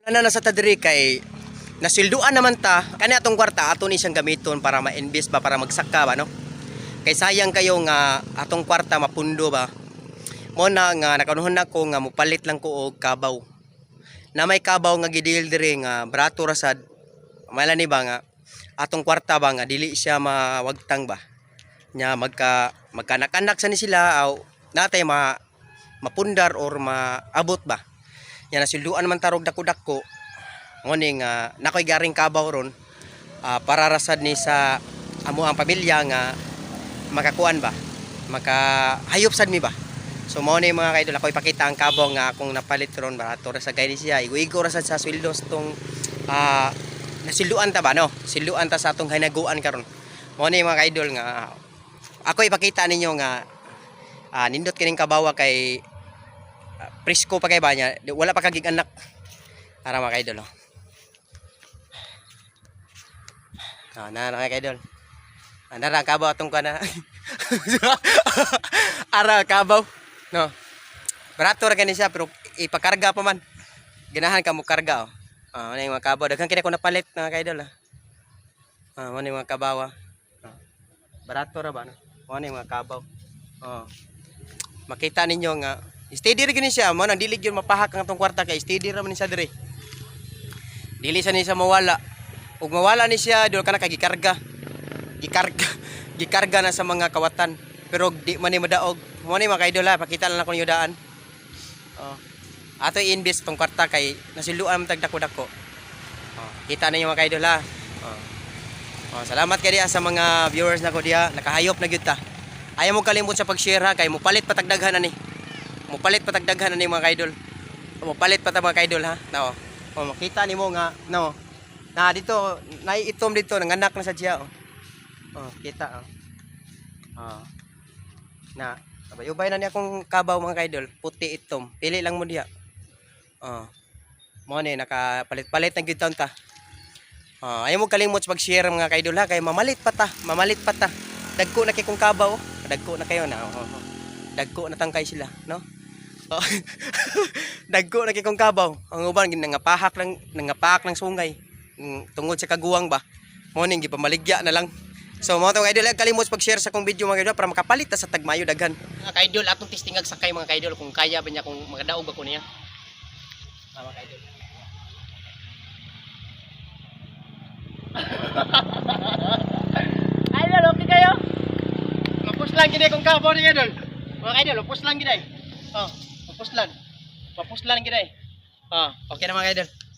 Na nasa ta diri kay nasilduan naman ta kani atong kwarta, ato ni siyang gamiton para ma-invest ba, para magsaka ba, no? Kay sayang kayo nga atong kwarta mapundo ba. Mo na nga nakanuhon nako nga mopalit lang ko og kabaw na may kabaw nga gidil diri nga barato ra sad. Mala ni ba nga atong kwarta ba nga dili siya mawagtang ba nya, magka magkanak-anak sa ni sila aw natay ma mapundar or maabot ba nya. Nasilduan man tarog dako-dako ngoni nga nakoy garing kabaw ron, para rasad ni sa amo ang pamilya nga makakuan ba, makahayop sad mi ba. So mao ni, mga kaidol, ako ipakita ang kabaw nga akong napalit ron. Barato ra sa gayni siya, igo-igo ra sad sa sweldo sa tong nasilduan ta ba, no? Silduan ta sa atong hinaguan karon. Mao ni, mga kaidol, nga ako ipakita ninyo nga nindot kining kabawa kay presko pa kay ba niya, wala pa kagig anak ara, mga kaidol, oh. Ah, na mga kaidol. Ah, nara ang kabaw atong kana. Ara kabaw. No. Barato ra gani siya pero ipakarga pa man. Ganahan ka mo karga, oh. Ah, ano yung mga kabaw? Daghan kini ko napalit, mga kaidol, ah. Ah, ano yung mga kabaw, ah. Ah. Barato ra ba, no? Ano yung mga kabaw? Oh. Makita ninyo nga steady ra gani siya, mo nang dili gyud mapahak ang atong kwarta kay steady ra man ni siya diri. Dili sa ni siya mawala. Ug mawala ni siya, dol ka na kay gikarga. Gikarga, gikarga na sa mga kawatan. Pero di man ni madaog. Mo ni, mga kaidol, ha, pakita lang ako ninyo daan. Oh. Ato i-invest tong kwarta kay nasiluan man tag dako-dako. Oh, kita ninyo, mga kaidol, ha. Oh. Oh, salamat kay diha sa mga viewers nako diha, nakahayop na gyud ta. Ayaw mo kalimot sa pag-share ha, kay mopalit patagdaghan ani. Mopalit patagdaghan ani, mga kaidol. Mopalit pa ta, mga kaidol, ha. Nao. Oh, makita nimo nga no. Na dito, naiitom dito, nanganak na sa siya, oh. Oh, kita, oh. Oh. Na, ubay-ubay na niya akong kabaw, mga kaidol, puti itom. Pili lang mo diha. Oh. Mo ni nakapalit-palit na gyud taon ta. Oh, ayaw mo kalimot sa pag-share, mga kaidol, ha, kay mamalit pa ta, mamalit pa ta. Dagko na kay kong kabaw, oh. Dagko na kayo na. Oh. Dagko na tangkay sila, no? Oh. Dagko na kay kong kabaw. Ang uban nangapahak lang, nangapahak ng sungay. Tungod sa kaguwang ba. Mo ning gipamaligya na lang. So mo to, idol, kalimot pag-share sa kong video, mga idol, para makapalit ta sa tagmayo daghan. Mga kaidol, atong testingag sakay, mga kaidol, kung kaya ba niya, kung makadaog ba ko niya. Ah, mga kaidol. Idol, okay kayo? Mapuslan gid kung kabaw ni idol. Mga idol, mapuslan gid ay. Oh, mapuslan. Mapuslan gid ay. Oh, okay na, mga idol.